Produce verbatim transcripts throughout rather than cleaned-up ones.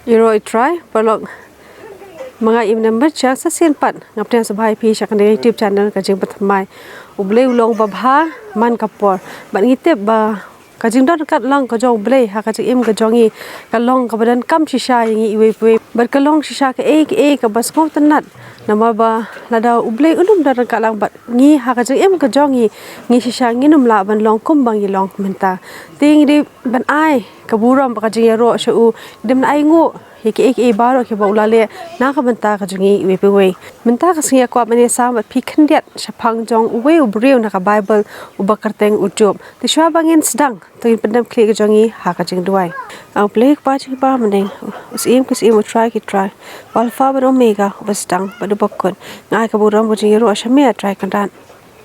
Ïaroh ïa u Trai, paralok. Ma nga, i Mnem Byrchang, sa shisien pat nga pdiang sngewbha ïa phi sha kane ka YouTube channel Ka Jingpynthymmai. U Blei u long babha man ka por. Bad ngi tip ba ka jingdon ryngkat lang ka jong U Blei ha ka jingim ka jong ngi ka long kaba donkam shisha ïa ngi iwei pa iwei. Bad ka long shisha kaei kaei kaba sngewtynnat. Namar ba lada U Blei um don ryngkat lang bad ngi ha ka jingim ka jong ngi, ngi shisha ngim lah ban long kumba ngi long mynta. Te ngi dei ban ai ka burom bad ka jingïaroh sha u, ngi dei ban ainguh ïa kiei kiei baroh kiba u la leh na ka bynta ka jong ngi iwei pa iwei. Mynta ka sngi nga kwah ban ïasam bad phi khyndiat shaphang jong uwei u briew na ka Baibl uba kyrteng u Job. Te shuwa ba ngin sdang, to ngin pyndem khlieh ka jong ngi ha ka jingduwai. A U Blei Kpa jong kiba ha bneng, u Syiem ki syiem, u Trai ki trai, u Alpha bad Omega, uba sdang bad uba kut. Nga ai ka burom ka jingïaroh sha me, A Trai Kynrad.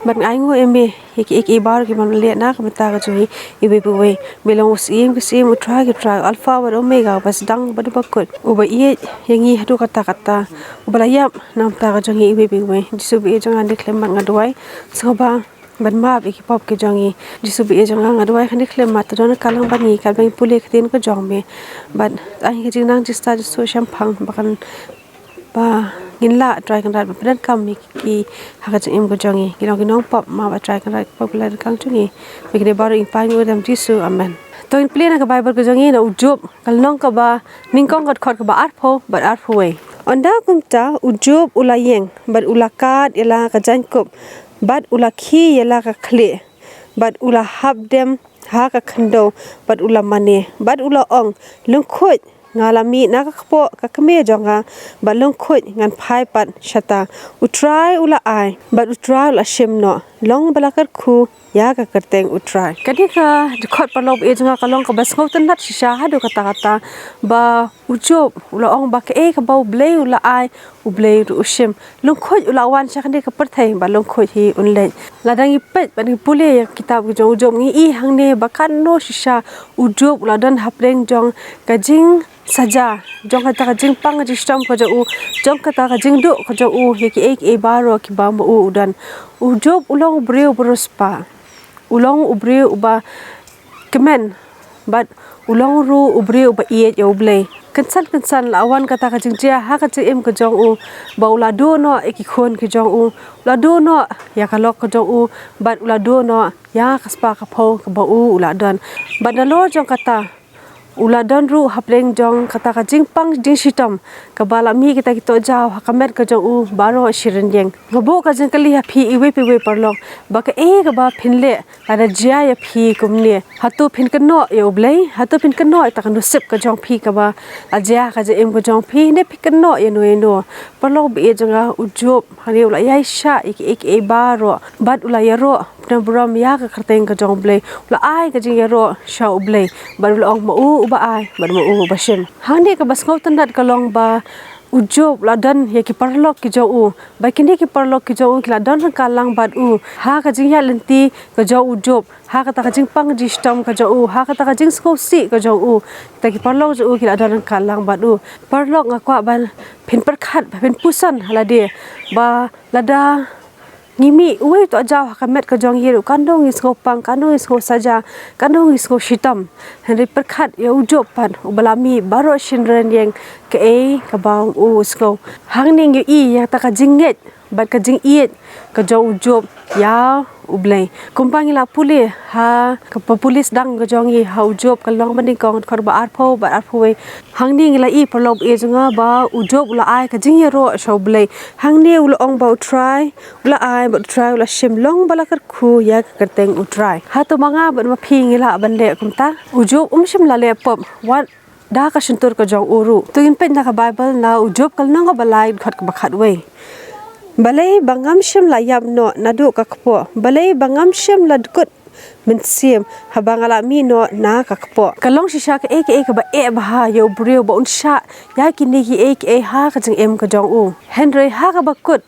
Bad nga ainguh ïa me ïa kiei kiei baroh kiba me la leh na ka bynta ka jong ngi iwei pa iwei. Me long u Syiem ki syiem, u Trai ki trai, u Alpha bad Omega, uba sdang bad uba kut, uba ïeit ïa ngi haduh katta katta, uba la ïap na ka bynta ka jong ngi iwei pa iwei. Jisu ba ïeit jong nga, ha kane ka khyllipmat nga duwai, sngewbha ban map ïa ki pop ki jong ngi. Jisu ba ïeit jong nga, nga duwai ha kane ka khyllipmat to don ryngkat lang bad ngi katba ngi pule ïa ka ktien ka jong me. Bad ai ka jingnang jingstad jingsuh shemphang ba kan, ba ngin lah, Trai Kynrad, ban pyndonkam ïa ki ha ka jingim ka jong ngi. Ngi long ki nongpop, map, A Trai Kynrad, ki pop ki la donkam jong ngi. Bad kine baroh ngi pan ïa u ha ka kyrteng Jisu. Amen. To ngin pule na ka Baibl ka jong ngi na u Job, ka lynnong kaba nyngkong, ka dkhot kaba arphew bad arphew wei. Ynda kumta u Job u la ïeng bad u la kad ïa la ka jaiñkup, bad u la khie ïa la ka khlieh, bad u la hap dem ha ka khyndew, bad u la mane, bad u la ong, lyngkhuid, nga la mih na ka kpoh ka kmie jong nga, bad lyngkhuid ngan phai pat shata. U Trai u la ai, bad U Trai u la shim noh, long ba la kyrkhu ïa ka kyrteng U Trai. Kane ka dkhot, paralok ba ïeit jong nga, ka long kaba sngewtynnat shisha haduh katta katta, ba u Job u la ong ba kaei kaba U Blei u la ai, U Blei ruh u shim. Lyngkhuid u la wan sha kane ka pyrthei, bad lyngkhuid hi un leit. Lada ngi peit bad ngi pule ïa ka kitab ka jong u Job, ngi i hangne ba katno shisha u Job u la don hapdeng jong ka jingsaja, jong kata ka jingpang jingshitom ka jong u, jong kata ka jingduh ka jong u ïa kiei kiei baroh kiba ma u u don. U Job u long u briew ba riewspah. U long u briew uba kmen, bad u long ruh u briew uba ïeit ïa U Blei. Kynsan kynsan la wan kata ka jingjia ha ka jingim ka jong u, ba u la duh noh ïa ki khun ki jong u, u la duh noh ïa ka lok ka jong u, bad u la duh noh ïa ka spah ka phew kaba u, u la don. Bad nalor jong kata, u la don ruh hapdeng jong kata ka jingpang jingshitom, kaba la mih kita ki tohjaw ha ka met ka jong u baroh shi rynïeng. Nga buh ka jingkylli ha phi iwei pa iwei, paralok, ba kaei kaba phin leh lada jia ïa phi kumne. Hato phin kynnoh ïa U Blei? Hato phin kynnoh ïa kata ka nusip ka jong phi kaba la jia ha ka jingim ka jong phi, ne phin kynnoh ïano ïano? Paralok ba ïeit jong nga, u Job hangne u la ïaishah ïa kiei kiei baroh, bad u la ïaroh pynburom ïa ka kyrteng ka jong U Blei. U la ai ka jingïaroh sha U Blei, bad u la ong, ma u uba ai, bad ma u uba shim. Hangne kaba sngewtynnat ka long ba u Job u la don ïa ki paralok ki jong u, bad kine ki paralok ki jong u ki la don ryngkat lang bad u ha ka jingïaid lynti ka jong u Job, ha kata ka jingpang jingshitom ka jong u, ha kata ka jingsngewsih ka jong u. Kita ki paralok jong u ki la don ryngkat lang bad u. Paralok, nga kwah ba phin pyrkhat, ba phin puson ha lade, ba lada ngi mih uwei u tohjaw ha ka met ka jong ngi ruh, katno ngi sngewpang, katno ngi sngewsaja, katno ngi sngewshitom. Hynrei pyrkhat ïa u Job pat, uba la mih baroh shi rynïeng kaei kaba u sngew. Hangne ngi ïohi ïa kata ka jingngeit bad ka jingïeit ka jong u Job ïa U Blei. Kumba ngi la pule ha kaba pule sdang ka jong ngi ha u Job, ka lynnong ba nyngkong, dkhot ba arphew bad arphew wei. Hangne ngi la i, paralok ba ïeit jong nga, ba u Job u la ai ka jingïaroh sha U Blei. Hangne u la ong ba U Trai u la ai, bad U Trai u la shim, long ba la kyrkhu ïa ka kyrteng U Trai. Hato ma nga bad ma phi ngi lah ban leh kumta? U Job um shym la leh pop, wat da ka shyntur ka jong u ruh. To ngin peit na ka Baibl, na u Job, ka lynnong kaba lai, dkhot kaba khatwei. Balei ba ngam shym la ïap noh naduh ka kpoh? Balei ba ngam shym la kut mynsiem haba nga la mih noh na ka kpoh? Ka long shisha kaei kaei kaba eh bha ïa u briew ba un shah ïa kine kiei kiei ha ka jingim ka jong u. Hynrei ha kaba kut,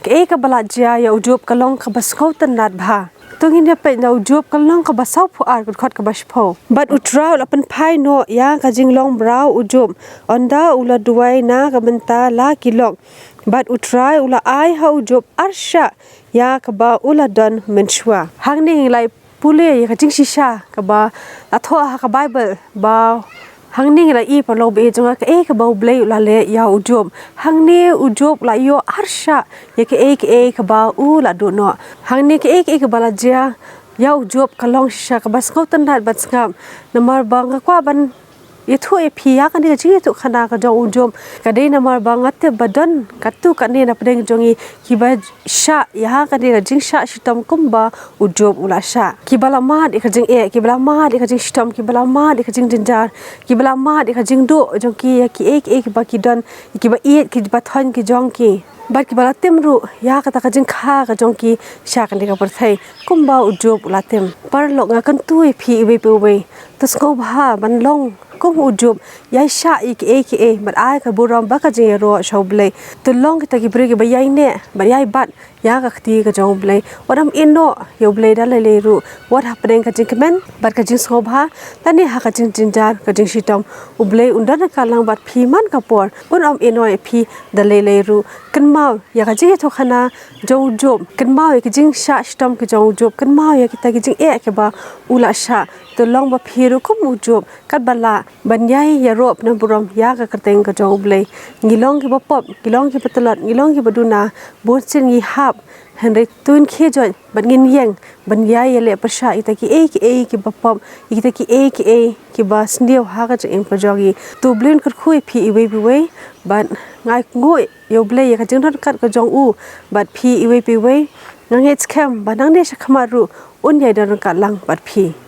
kaei kaba la jia ïa u Job ka long kaba sngewtynnat bha. To ngin ïa peit na u Job, ka lynnong kaba sawphew ar, dkhot kaba shiphew. Bad U Trai u la pynphai noh ïa ka jinglong mraw u Job, ynda u la duwai na ka bynta la ki lok. Bad U Trai u la ai ha u Job arshah ïa kaba u la don mynshuwa. Hangne ngi la pule ïa ka jingshisha kaba la thoh ha ka Baibl, ba Hangne ngi la ïohi paralok ba ïeit jong nga kaei kaba U Blei u la leh ïa u Job. Hangne u Job u la ïoh harsha ïa kaei kaei kaba u la duh noh. Hangne kaei kaei kaba la jia ïa u Job ka long shisha kaba sngewtynnat ban sngap. Namar ba nga kwah ban ïathuh ïa phi ïa kane ka jingïathuh khana ka jong u Job. Ka dei namar ba nga tip ba don katto katne na pdeng jong ngi kiba shah ïa kane ka jingshah shitom kumba u Job u la shah. Kiba la mad ïa ka jingeh, kiba la mad ïa ka jingshitom, kiba la mad ïa ka jingjynjar, kiba la mad ïa ka jingduh jong ki ïa kiei kiei kiba ki don, kiba ïeit, kiba thoiñ ki jong ki. Bad kiba la tim ruh ïa kata ka jingkha ka jong ki sha kane ka pyrthei kumba u Job u la tim. Paralok, nga kyntu ïa phi iwei pa iwei, to sngewbha ban long kum u Job, ïai shah ïa kiei kiei bad ai ka burom bad ka jingïaroh sha U Blei. To long kita ki briew kiba ïai neh bad ïai bat ïa ka kti ka jong U Blei. Wat ym ïehnoh ïa U Blei da lei lei ruh, wat hapdeng ka jingkmen bad ka jingsngewbha lane ha ka jingjynjar, ka jingshitom. U Blei un don ryngkat lang bad phi man ka por, un ym ïehnoh ïa phi da lei lei ruh. Kynmaw ïa ka jingïathuh khana jong u Job, kynmaw ïa ka jingshah shitom ka jong u Job, kynmaw ïa kita ki jingeh kiba u la shah. To long ba phi ruh kum u Job, katba lah ban ïai ïaroh pynburom ïa ka kyrteng ka jong U Blei. Ngi long kiba pop, ngi long kiba tlot, ngi long kiba duna, bun sien ngi hap, hynrei to ngin khie joit bad ngin ïeng ban ïai ïaleh pyrshah ïa kita kiei kiei kiba pop, ïa kita kiei kiei kiba sniew ha ka jingim ka jong ngi. To U Blei un kyrkhu ïa phi iwei pa iwei bad nga ai nguh ïa U Blei ïa ka jingdon ryngkat ka jong u bad phi iwei pa iwei. Nga ngeit skhem ba nangne shakhmat ruh un ïai don ryngkat lang bad phi.